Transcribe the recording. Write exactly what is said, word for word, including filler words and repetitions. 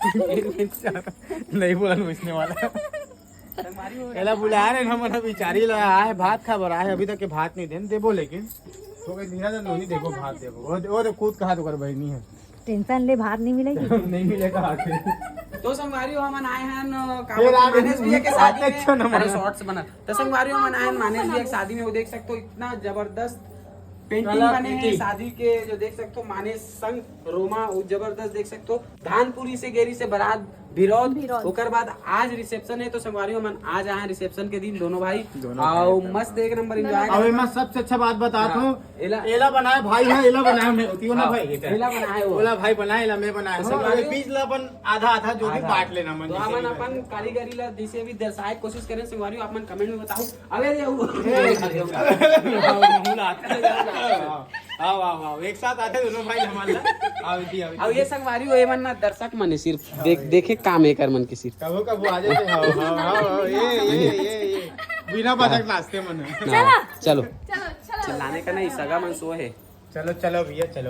नहीं बोला वैसने वाला। एला बुलाए रहे हमन ह, बिचारी ला आए भात खा बर आए, अभी तक के भात नहीं देन, देबो लेकिन। तो कहीं धीरा धर नोनी, देखो भात देखो। वो वो तो खुद कहा तो कर बहनी है। टेंशन ले, भात नहीं मिलेगी। नहीं मिलेगा आके। तो संगवारी हो, हमन आए हैं न, का फिर बोलते, आगे मानेश भैया के शादी में। अच्छा न अरे मना। शॉर्ट्स बना। तो संगवारी हो, हमन आए हैं मानेश भैया की शादी में, वो देख सकते हो इतना जबरदस्त पेंटिंग बने हैं शादी के, जो देख सकते हो मानेश संग रोमा, वो जबरदस्त देख सकते हो। धानपुरी से गेरी से बारात भिरौत, भिरौत। ओकर बाद आज रिसेप्शन है, तो संगवारी हो, हमन आज आए हैं रिसेप्शन के दिन दोनों भाई। दोनों आओ भाई। मस्त एक नंबर एंजॉय अब मैं सबसे अच्छा बात बता दूं, एला एला बनाए भाई है, एला बनाए मैं होती हो ना हाँ, भाई, ये क्या? एला बनाए हो। ओला भाई बनाए, एला मैं बनाए तो हूँ। संगवारी अरे बीच ला अपन आधा आधा जो भी आधा। बांट लेना मन तो जैसे हमन भी अपन कारीगरी ला जैसे भी दर्शाए के कोशिश करें, संगवारी हो, आप मन कमेंट में बताओ। अबे ये वो। ए, आओ, आओ, आओ, एक साथ आते दोनों भाई हमारे साथ। आओ जी, आओ अब जी। ये संगवारी हो, ये मन ना दर्शक मन है सिर्फ देख, देखे काम एकर मन के सिर्फ। कबो कबो आ जाते, हाँ, हाँ, हाँ, हाँ, ये, ये, ये, ये। बिना बजक नाचते मन है। हाँ, चलो। चलो, चलो। चिल्लाने का नहीं, सगा मन सो है। चलो, चलो भैया, चलो।